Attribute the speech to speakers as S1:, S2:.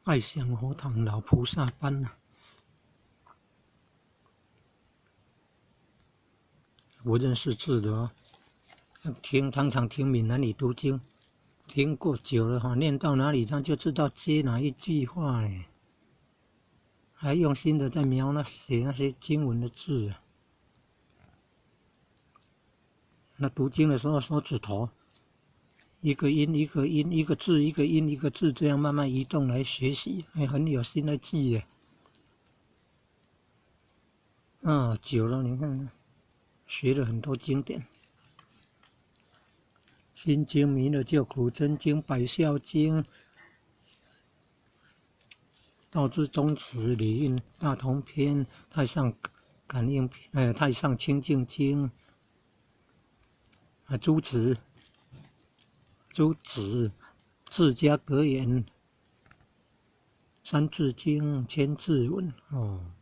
S1: 愛上佛堂老菩薩班啊！不認識字的哦，聽常常聽閩南語讀經，聽過久了哈，念到哪裡他就知道接哪一句話嘞，還用心的在描那寫那些經文的字啊。那讀經的時候，手指頭一個音一個音，一個字一個音一個字，這樣慢慢移動來學習，還很有心來記耶。啊，久了你看，學了很多經典，《心經》、《彌勒救苦真經》、《百孝經》、道之宗旨、禮運大同篇、太上感應篇、太上清淨經、啊，諸子、諸子、治家格言、三字經、千字文，哦。